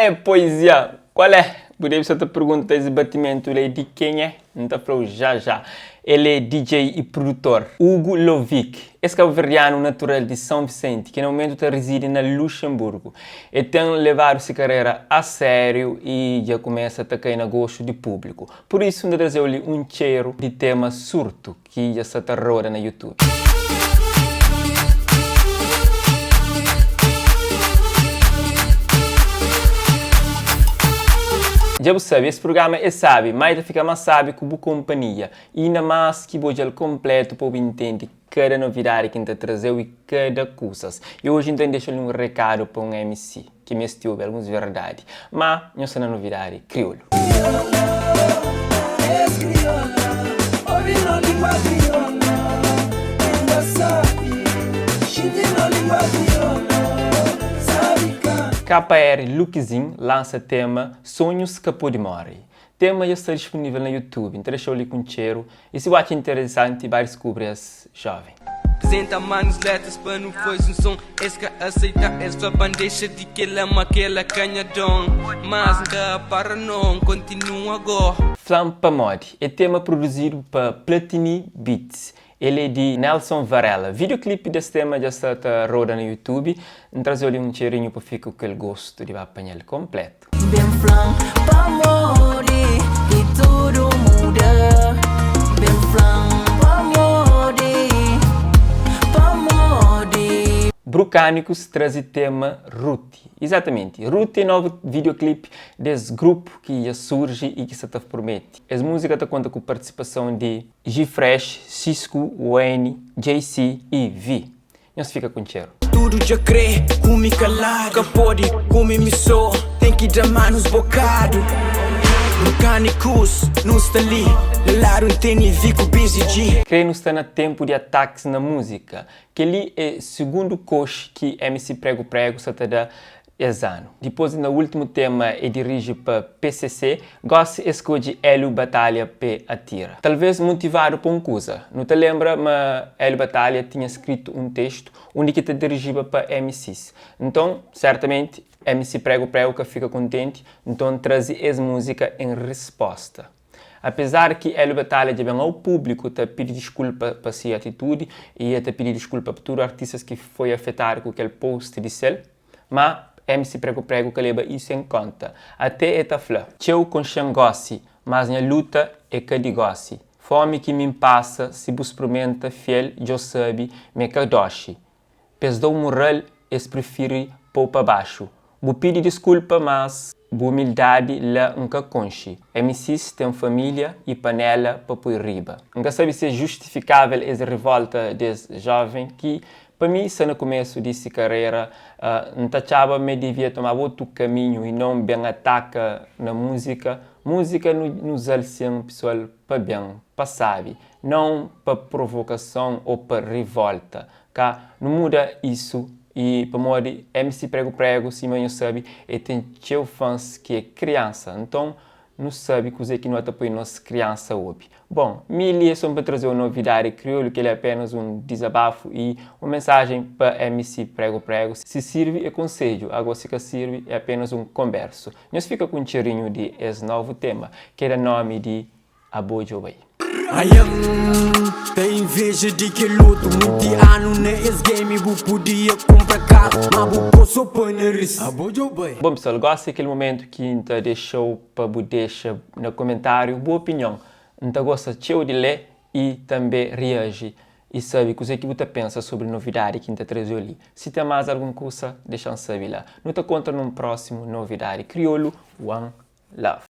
É poezia! Qual é? Bu debe sa ta pergunta es batimentu la é di kenha? N ta fla-u já já. El é DJ y produtor Hugo Lovick. Es kabuverdianu natural di São Vicente ki na mumentu ta rizidi na Luxemburgo. El ten levadu si karera a sériu y dja kumesa ta kai na gostu di públiku. Pur isu N ta traze-u li un txeru di tema Surtu. Ki dja sta ta roda na YouTube. Dja bu sabe, es prugrama é sabi, má el ta fika más sabi ku bu konpanhia. I inda más ki bu odja-l konplétu pa bu intende kada novidadi ki N ta traze-u i kada kuzas. I oji N ta dexa-l un rekadu pa un MC. Ki mesti obi alguns verdadi. Ma nhos sta na novidadi kriolu. KR Luquezin lansa tema Sonhus ka pode morre. Tema dja sta dispunivel na YouTube. N ta dexa-u li ku un txeru I si bu atxa interesanti, ba diskubri es joven. Apresenta manos letras pa nu faze un som Es ka aceita, es fla pa N dexa di kela Ma kela ka nha don Mas N ka para no, N kontinua go. Fla-m pamodi é tema produzidu pa Platini Beats. El é di Nelson Varela. Videoclip des tema dja sta ta roda na YouTube. N traze-u li un txerinhu pa fika ku kel gostu di ba panha-l konpletu. Ben fla-m pamodi ki tudu muda Ben fla-m pamodi, pamodi. Brukanikus traze tema Ruti. Izatamenti, Ruti é novu videoclip des grupu ki dja surji y ki sa ta promete. Es múzika ta konta ku partisipason di G-Fresh, Sisku, Wayne, Jay-C y Vi. Nhos fika ku txeru. Tudu dja kre kumi kaladu Ka pode kumi mi so Ten ki da manus bokadu Brukanikus nu sta li Na ladu N teni vi ku Busy G. Kre nu sta na tenpu di atakis na múzika. Kel-li é sigundu koxi ki MC Prego Prego sa ta da es anu. Dipôs di na últimu tema e diriji pa PCC, gósi e skodje Hélio Batalha p'e atira. Talvês motivadu pa un kuza. Nu ta lenbra ma Hélio Batalha tinha skritu un testu undi ki ta dirijiba pa MCs. Nton, sertamenti, MC Prego Prego ka fika kontenti, nton traze es múzika en rispósta. Apezar ki Hélio Batalha dja ben au públiku ta pidi diskulpa pa si atitudi i e ta pidi diskulpa pa tudu artistas ki foi afetadu ku kel post di sel, Ma MC Prego Prego ka leba isu en konta. Ate e ta fla. Txeu konxe-m gosi, mas nha luta é ka di gosi. Fomi ki mi N pasa, si bu sprumenta fiel djo sabi m'é ka doxi. P'es da-u mural es prifiri po-u pa baxu. Bu pidi diskulpa mas bu umildadi la N ka konxe. MCs ten família i panela pa poi riba. N ka sabi si é justifikavel es rivolta des joven ki Pa mi, sta na kumesu di si karera, N ta atxaba ma el divia tomaba otu kaminhu i non ben ataka na múzika. Múzika nu uza-l sin, pesoal, pa ben, pa sabi, non pa provokason ô pa rivolta. Ka nu muda isu i pamodi MC Prego Prego, sima nhos sabi, el ten txeu fans ki é kriansa. Nton, Nu sabe kuzê ki nu ta poi nos kriansa obi. Bon, mi li é so pa traze un novidadi kriolu, kel-li é apenas un dizabafu y un mensajen pa MC Prego Prego. Si sirvi é konsedju, ago si ka sirvi é apenas un konbersu. Nhos fika ku un txerinhu di es novu tema, ke da nomi di Abo Djo Bai. Aian ta inveja di kel otu Munti anu na es game bu podia kunpra karu Ma bu po so pa nariz Abo djo bai. Bon pessoal, gosi é kel momentu ki N ta dexa-u pa bu dexa na komentáriu bu opinion. N ta gosta txeu di lé i tanbê reaji i sabe kuzê ki bu ta pensa sobri novidadi ki N ta traze-u li. Si ten más algun kusa, dexa-m sabe la. Nu ta kontra nun prósimu novidadi kriolu. One love!